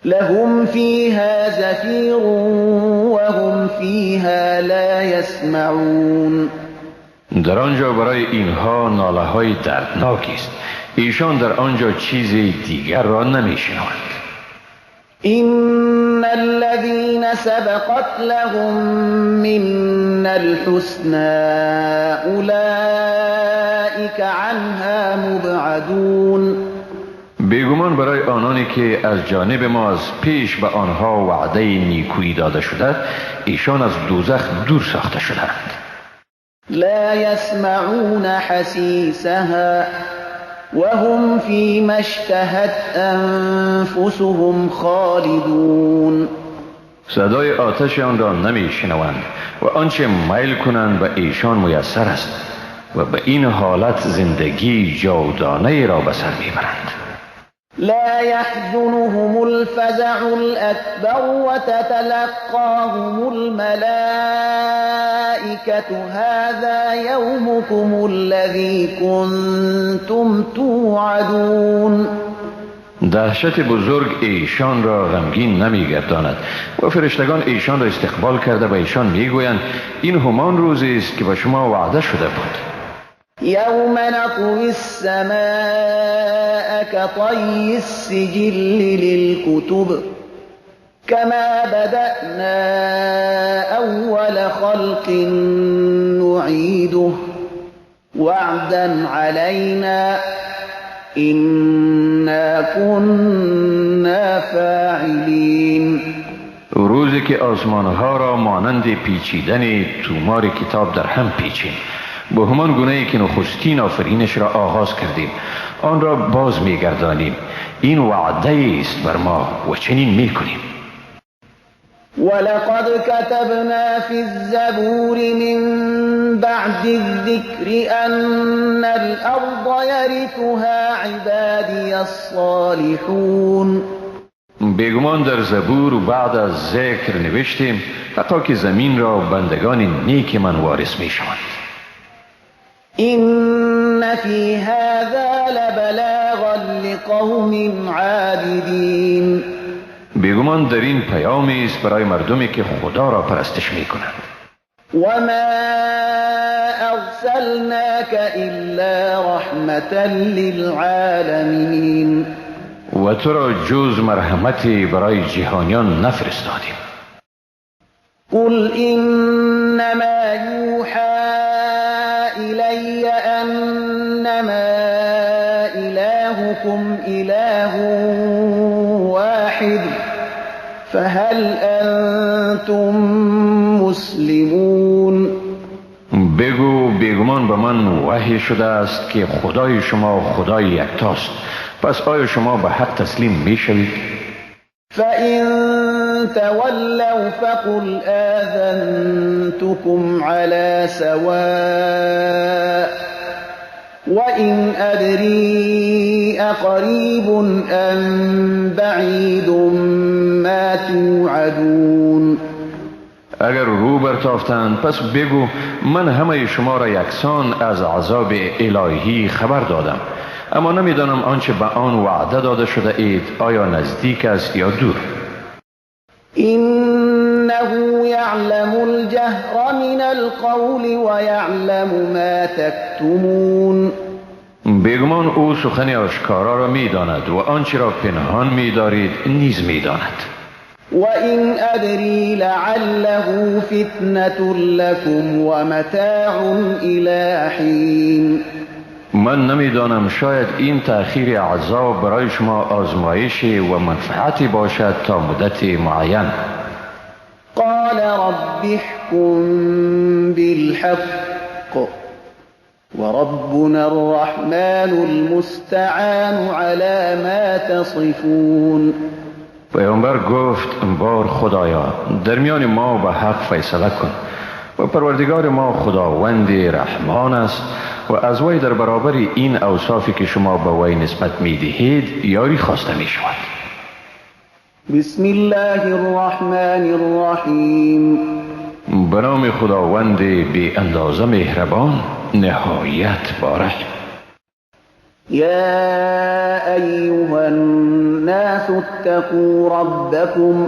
Speaker 1: لهم فیها زفیر وهم فیها لا یسمعون.
Speaker 2: در آنجا برای اینها ناله های دردناکی است، ایشان در آنجا چیز دیگر را نمی شنوند.
Speaker 1: إن الذين سبقت لهم منا الحسنى أولئك عنها مبعدون.
Speaker 2: بیگمان برای آنانی که از جانب ما از پیش به آنها وعده نیکویی داده شده، ایشان از دوزخ دور ساخته شدند.
Speaker 1: لا يسمعون حسیسها وهم فيما اشتهت أنفسهم خالدون.
Speaker 2: صدای آتش آن را نمی شنوند و آنچه میل کنند به ایشان میسر است و به این حالت زندگی جاودانه را به سر میبرند.
Speaker 1: لا يحزنهم الفزع الأكبر وتتلقاهم الملائكة هذا يومكم الذي كنتم توعدون.
Speaker 2: دهشت بزرگ ایشان را غمگین نمیگرداند و فرشتگان ایشان را استقبال کرده و ایشان میگویند این همان روزی است که به شما وعده شده بود.
Speaker 1: یوم نطوی السماء كطی السجل للكتب كما بدأنا أول خلق نعيده وعدا علينا إنا كنا فاعلين.
Speaker 2: روزی که آسمانها را مانند پیچیدن تومار کتاب در هم پیچیم، به همان گونه ای که نخستین آفرینش را آغاز کردیم آن را باز می‌گردانیم. این وعده است بر ما و چنین می‌کنیم.
Speaker 1: ولقد كتبنا في الزبور من بعد الذكر أن الأرض يرثها عبادي الصالحون.
Speaker 2: بیگمان در زبور بعد از ذکر نوشتیم حتی که زمین را بندگان نیک من وارث می‌شوند.
Speaker 1: إن في هذا لبلاغا لقوم عابدين.
Speaker 2: بیگمان در این پیامی است برای مردمی که خدا را پرستش می‌کنند.
Speaker 1: وما أرسلناك إلا رحمة للعالمين.
Speaker 2: و تو را جز مرحمتی برای جهانیان نفرستادیم.
Speaker 1: قل إنما يوحى إلي أنما إلهكم إله واحد فهل أنتم مسلمون.
Speaker 2: بگو بیگمان به من وحی شده است که خدای شما خدای یکتاست، پس آیا شما به حق تسلیم می شوید؟
Speaker 1: فإن تولوا فقل آذنتكم على سواء وإن أدري أقريب أم بعيد ما توعدون.
Speaker 2: اگر رو برتافتند پس بگو من همه شما را یکسان از عذاب الهی خبر دادم، اما نمیدانم آنچه به آن وعده داده شده اید آیا نزدیک است یا دور.
Speaker 1: إنه يعلم الجهر من القول ويعلم ما تكتمون.
Speaker 2: بیگمان او سخن آشکارا را میداند و آنچه را پنهان میدارید نیز میداند.
Speaker 1: وإن أدري لعله فتنة لكم ومتاع إلى حين.
Speaker 2: من نمیدانم شاید این تأخیر عذاب برای شما آزمایش و منفعتی باشد تا مدت معین.
Speaker 1: قال رب احكم بالحق وربنا الرحمن المستعان على ما تصفون.
Speaker 2: پیامبر گفت بار خدایا در میان ما به حق فیصله کن و پروردگار ما خداوند رحمان است و از وی در برابر این اوصافی که شما به وی نسبت میدهید یاری خواسته می شود.
Speaker 1: بسم الله الرحمن الرحیم.
Speaker 2: به نام خداوند بی اندازه مهربان نهایت بارحم.
Speaker 1: یا ایها الناس اتقوا ربکم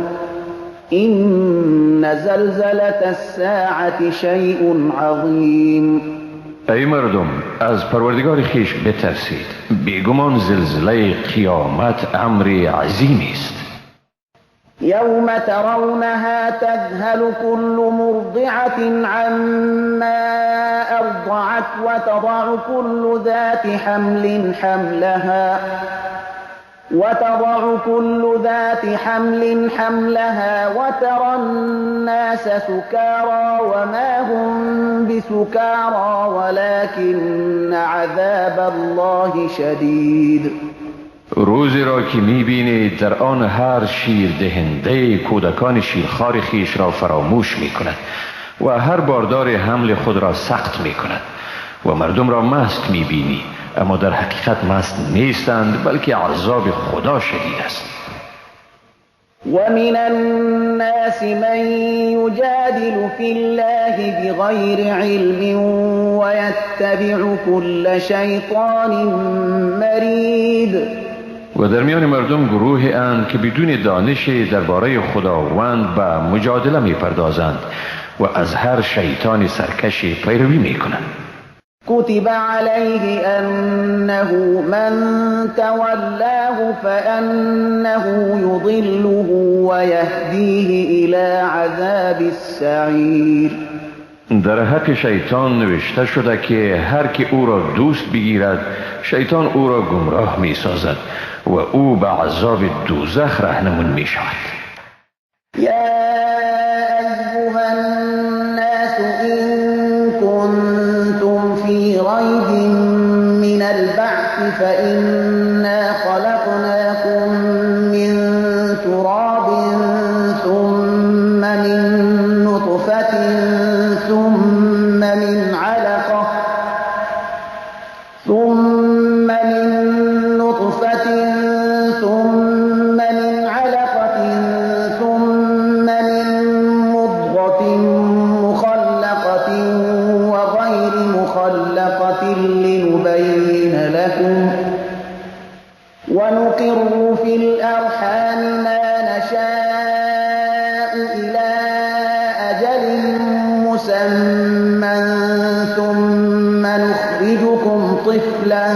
Speaker 1: این زلزلة الساعة شیء عظیم.
Speaker 2: ای مردم، از پروردگار خویش بترسید، بیگمان زلزله قیامت امر عظیمی است.
Speaker 1: یوم ترونها تذهل كل مرضعة عما أرضعت وتضع كل ذات حمل حملها وترى الناس سكارى وما هم بسكارى ولكن عذاب الله شدید.
Speaker 2: روزی را که میبینید در آن هر شیر دهنده کودکان شیرخوار خویش را فراموش میکند و هر باردار حمل خود را سخت میکند و مردم را مست میبینی، اما در حقیقت مست نیستند، بلکه عذاب خدا شدید است.
Speaker 1: ومن الناس من يجادل في الله بغير علم ويتبع كل شیطان مرید.
Speaker 2: و در میان مردم گروهی اند که بدون دانش درباره خداوند به مجادله میپردازند و از هر شیطان سرکشی پیروی میکنند.
Speaker 1: كتب عليه أنه من تولاه فأنه يضله ويهديه إلى عذاب السعير.
Speaker 2: در حق شیطان نوشته شده که هر که او را دوست بگیرد شیطان او را گمراه می سازد و او به عذاب دوزخ رهنمون می شود.
Speaker 1: یا ایها الناس إن کنتم فی ریب من البعث فإنا خلقناکم من تراب ثم من نطفة ثم من علقة ثم من نطفة ثم من علقة ثم من مضغة مخلقة وغير مخلقة لنبين لكم ونقر في الأرحام ما نشاء إلى أجل مسمى ثم نخرجكم طفلا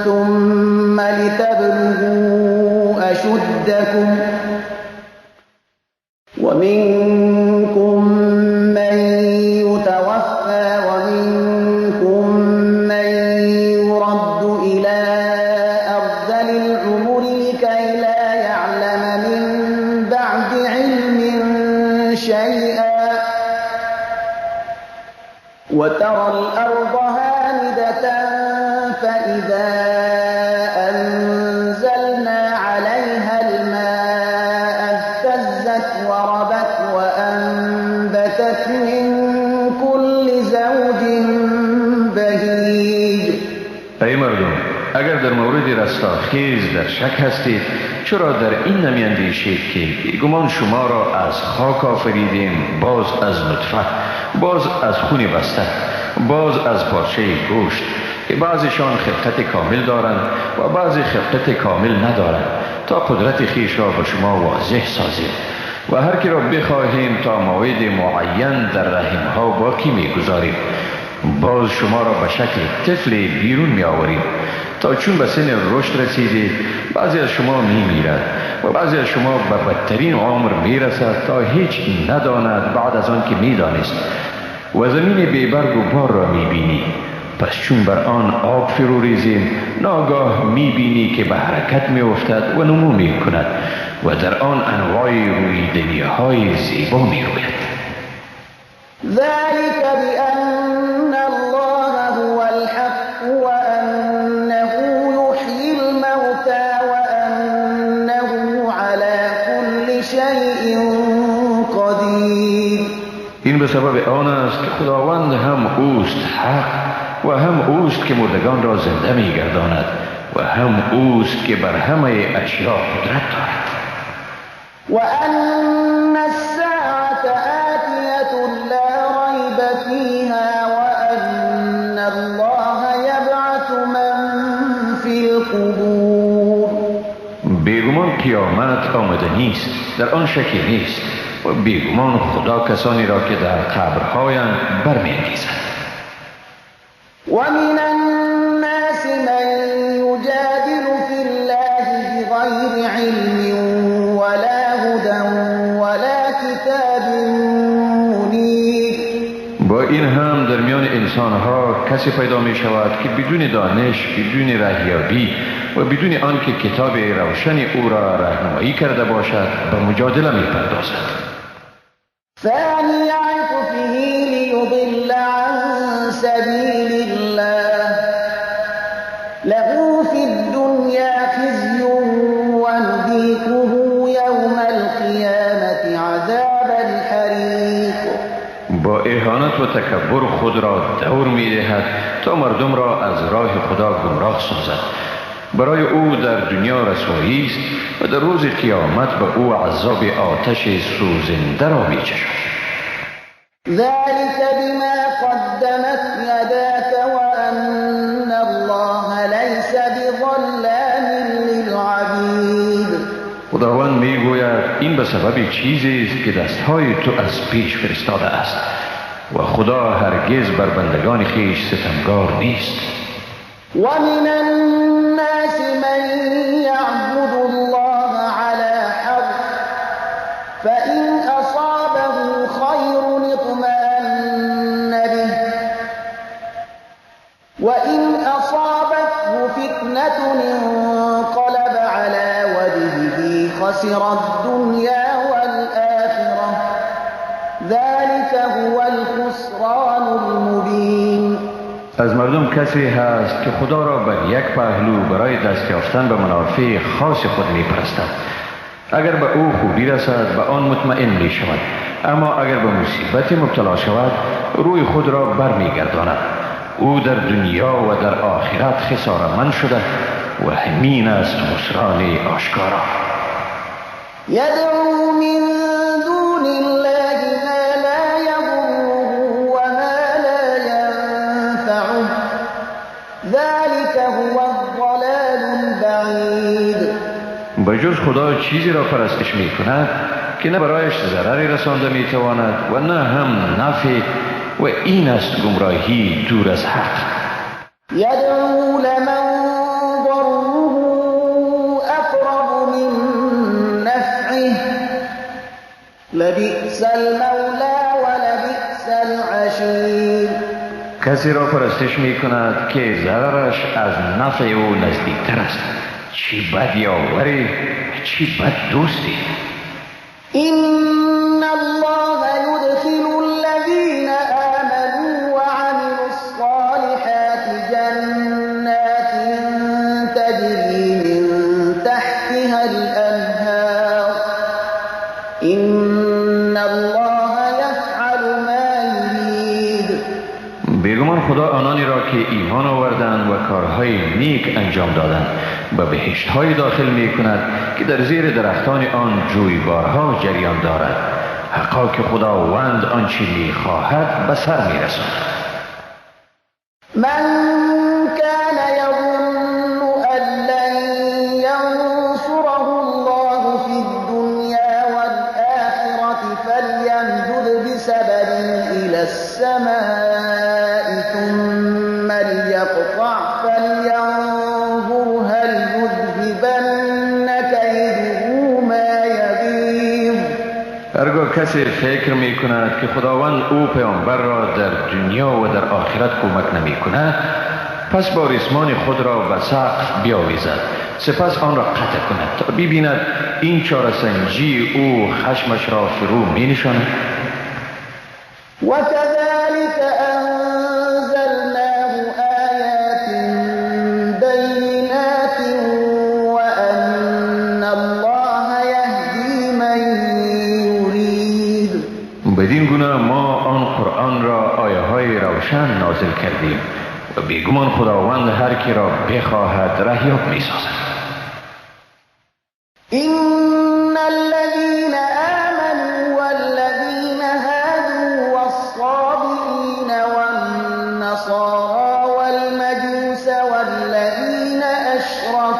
Speaker 1: ثم لتبلغوا أشدكم ومنكم من يتوفى ومنكم من يرد إلى أرذل العمر لكي لا يعلم من بعد علم شيئا وترى الأرض هامدة فإذا أنزلنا عليها الماء اهتزت وربت وأنبتت من كل زوج بهیج.
Speaker 2: ای مردم، اگر در مورد رستاخیز در شک هستید، چرا در این نمیاندیشید که بیگمان شما را از خاک آفریدیم، باز از نطفه، باز از خون بسته، باز از پارچه گوشت، که بعضیشان خلقت کامل دارند و بعضی خلقت کامل ندارند، تا قدرت خویش را به شما واضح سازیم و هر کی را بخواهیم تا موعد معین در رحمها باقی میگذاریم. باز شما را به شکل طفل بیرون می آوریم تا چون به سن رشد رسیدید بعضی از شما می میرد و بعضی از شما به بدترین عمر می رسد تا هیچ نداند بعد از آن که می دانست. و زمین بیبرگ و بار را می بینی، پس چون بر آن آب فرو ریزیم ناگاه می بینی که به حرکت می افتد و نمو می کند و در آن انواع رویدنی های زیبا می روید.
Speaker 1: ذلك بأن الله هو الحق وأنه يحيي الموتى وأنه على كل شيء قدير.
Speaker 2: این به سبب آن است که خداوند هم اوست حق و هم اوست که مردگان را زنده می‌گرداند و هم اوست که بر همه اشیا قدرت دارد.
Speaker 1: وأن الساعة آتية لا ريب فيها وأن الله القبور.
Speaker 2: بیگمان قیامت آمده نیست، در آن شکی نیست، و بیگمان خدا کسانی را که در قبرهایند برمی‌انگیزد.
Speaker 1: ومن الناس من يجادل في الله بغير علم ولا هدى ولا كتاب منير.
Speaker 2: با این هم در میان انسانها کسی پیدا می شود که بدون دانش، بدون رهیابی و بدون آنکه کتاب روشن او را راهنمایی کرده باشد به مجادله می پردازد.
Speaker 1: ثاني عطفه ليضل عن سبيل الله له في الدنيا خزي ونذيقه يوم القيامة عذاب الحريق.
Speaker 2: با اهانت و تکبر خود را دور می دهد تا مردم را از راه خدا گمراه سازد. برای او در دنیا رسوایی است و در روز قیامت به او عذاب آتش سوزنده را می چشد.
Speaker 1: ذلك بما قدمت يداك وأن الله ليس بظلام للعبيد.
Speaker 2: خداوند می گوید این به سبب چیزی است که دستهای تو از پیش فرستاده است و خدا هرگز بر بندگان خویش ستمگار نیست.
Speaker 1: ومن الناس من يعبد الله على حرف فإن أصابه خير اطمأن به وإن أصابته فتنة انقلب على وجهه خسر الدنيا والآخرة ذلك هو الخسران المبين.
Speaker 2: از مردم کسی هست که خدا را بر یک پهلو برای دست یافتن به منافع خاص خود می پرستد. اگر به او خوبی رسد به آن مطمئن می شود، اما اگر به مصیبت مبتلا شود روی خود را بر می گرداند. او در دنیا و در آخرت خساره‌مند شده و همین است خسران آشکارا.
Speaker 1: یدعو من دون الله ما لا یضره و ما لا ینفعه ذلك هو الضلال البعید.
Speaker 2: به جز خدا چیزی را پرستش می کند که نه برایش ضرری رسانده می تواند و نه هم نفع، و این است گمراهی دور از حق.
Speaker 1: یدعو لمن ضره اقرب من نفعه لبئس المولی ولبئس العشیر.
Speaker 2: کسی را پرستش می کند که ضررش از نفع او نزدیکتر است. چی بد یاوری، چی بد دوستی.
Speaker 1: إن الله يدخل الذين آمنوا وعملوا الصالحات جنات تجري من تحتها الأنهار إن الله يفعل ما يريد.
Speaker 2: بیگمان خدا آنانی را که ایمان آوردند و کارهای نیک انجام دادند به بهشت های داخل می کند که در زیر درختان آن جویبارها جریان دارد. حقا که خداوند آنچه می خواهد به سر می رساند.
Speaker 1: من كان يظن أن لن ينصره الله في الدنيا والآخرة فليمدد بسبب إلى السماء ثم ليقطع فلينظر هل يذهبن كيده ما يغيظ.
Speaker 2: هرگاه کسی فکر می کند که خداوند او پیامبر را در دنیا و در آخرت کمک نمی کند، پس با ریسمان خود را به سقف بیاویزد، سپس آن را قطع کند تا ببیند این چاره‌سنجی او خشمش را فرو می نشاند.
Speaker 1: وكذلك أنزلناه آيات بينات وأن الله يهدي من يريد.
Speaker 2: بدین گونه ما آن قرآن را آیه های روشن نازل کردیم و بیگمان خداوند هر کی را بخواهد رهیاب می سازد.
Speaker 1: إن الذين آمنوا والذين هادوا والصابئين والنصارى والمجوس والذين أشركوا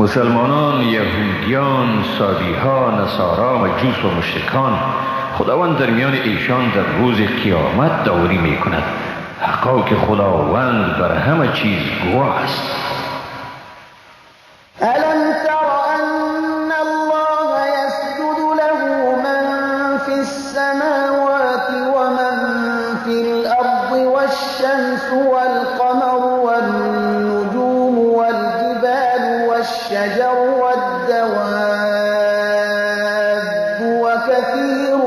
Speaker 2: مسلمانان، یهودیان، صابیها، نصارا، مجوس و مشرکان، خداوند در میان ایشان در روز قیامت داوری می کند. حقا که خداوند بر همه چیز گواه است.
Speaker 1: الم تر ان الله یسجد له من فی السماوات ومن فی الارض والشمس والقمر والنجوم والجبال والشجر والدواب وكثير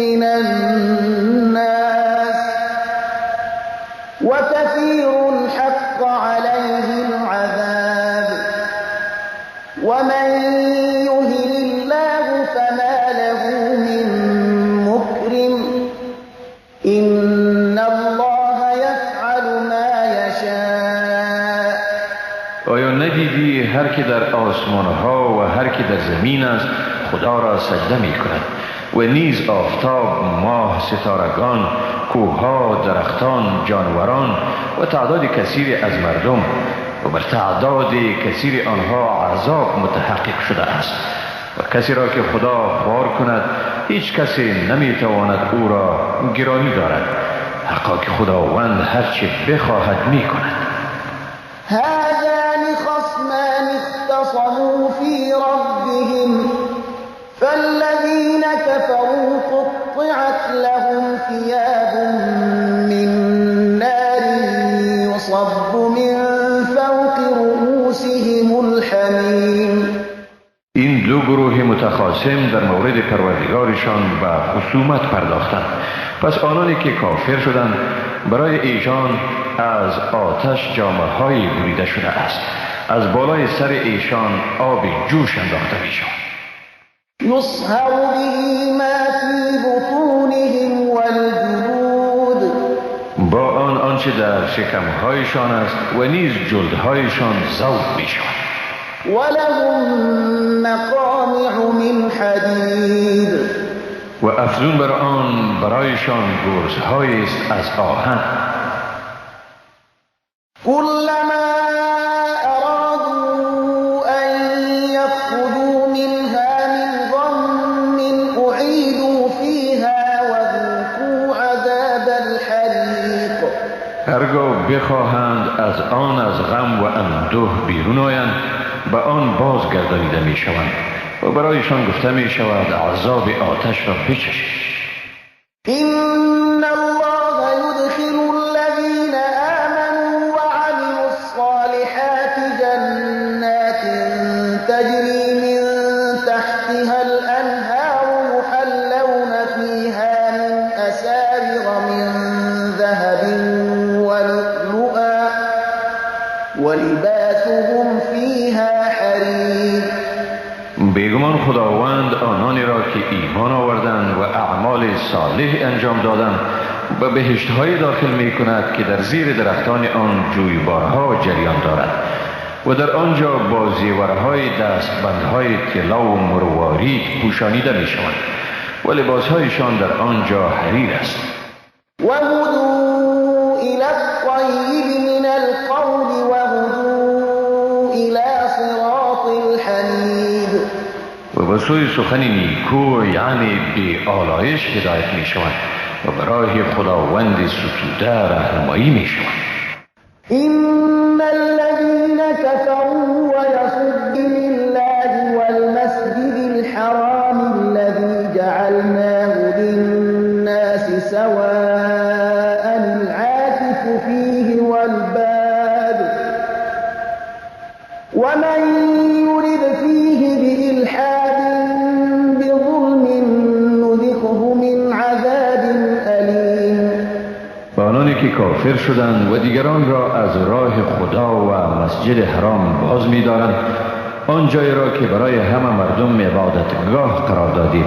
Speaker 1: من الناس وكثير حق عليه العذاب ومن يهن الله فما له من مكرم إن الله يفعل ما يشاء.
Speaker 2: آیا ندیدی هر که در آسمان ها و هر که در زمین است خدا را سجده می کند و نیز آفتاب، ماه، ستارگان، کوهها، درختان، جانوران و تعداد کثیری از مردم و بر تعداد کثیر آنها عذاب متحقق شده است و کسی را که خدا خوار کند هیچ کسی نمیتواند او را گرامی دارد. حقا که خداوند هرچه بخواهد میکند.
Speaker 1: هذان خصمان اختصموا فی ربهم فالذین كفروا قطعت لهم ثياب من نار يصب من فوق رؤوسهم الحمیم.
Speaker 2: این دو گروه متخاصم در مورد پروردگارشان به خصومت پرداختند. پس آنانی که کافر شدند برای ایشان از آتش جامه‌های بریده شده است، از بالای سر ایشان آب جوش انداخته می‌شود.
Speaker 1: یصهر به ما فی بطونهم والجلود.
Speaker 2: با آن آنچه در شکمهایشان است و نیز جلدهایشان ذوب می‌شود.
Speaker 1: ولهم مقامع من حدید.
Speaker 2: و افزون بر آن برایشان گرزهایی است از آهن.
Speaker 1: كلما أرادوا أن يخرجوا منها من غم أعيدوا فيها وذوقوا عذاب الحريق.
Speaker 2: هرگاه بخواهند از آن از غم و اندوه بیرون آیند به آن بازگردانیده می شوند و برایشان گفته می شود عذاب آتش را بچشید.
Speaker 1: إن الله يدخل الذين آمنوا وعملوا الصالحات جنات تجري من تحتها الأنهار يحلون فيها من أساور من ذهب ولؤلؤا ولباسهم فيها حرير.
Speaker 2: بیگمان خداوند آنانی را که ایمان آوردند و اعمال صالح انجام دادند به بهشت‌های داخل می کند که در زیر درختان آن جویبارها جریان دارد و در آنجا با زیورهای دستبندهای طلا و مروارید پوشانیده می شوند و لباسهایشان در آنجا حریر است.
Speaker 1: وهدوا إلى الطيب من القول وهدوا إلى صراط الحمید.
Speaker 2: و به سوی سخن نیکو یعنی بی آلایش هدایت می شوند و به راه خداوند ستوده راهنمایی می شوند.
Speaker 1: إن الذين كفروا ويصدون الله والمسجد الحرام الذي جعلناه للناس سواء العاكف فيه والباد ومن يرد فيه بإلحاد بظلم نذقه من عذاب أليم.
Speaker 2: و آنانی که کافر شدند و دیگران را از راه خدا و مسجد حرام باز می‌دارند، آن جای را که برای همه مردم عبادتگاه قرار دادیم،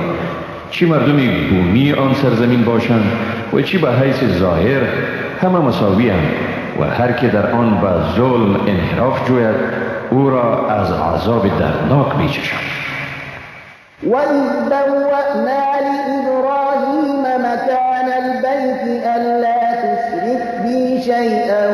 Speaker 2: چی مردم بومی آن سرزمین باشند و چی به حیث ظاهر، همه مساوی اند و هر که در آن به ظلم انحراف جوید او را از عذاب دردناک می‌چشند.
Speaker 1: وَإِذْ بَوَّأْنَا لِإِبْرَاهِيمَ مَكَانَ الْبَيْتِ أَلَّا تُشْرِكْ بِي شَيْئًا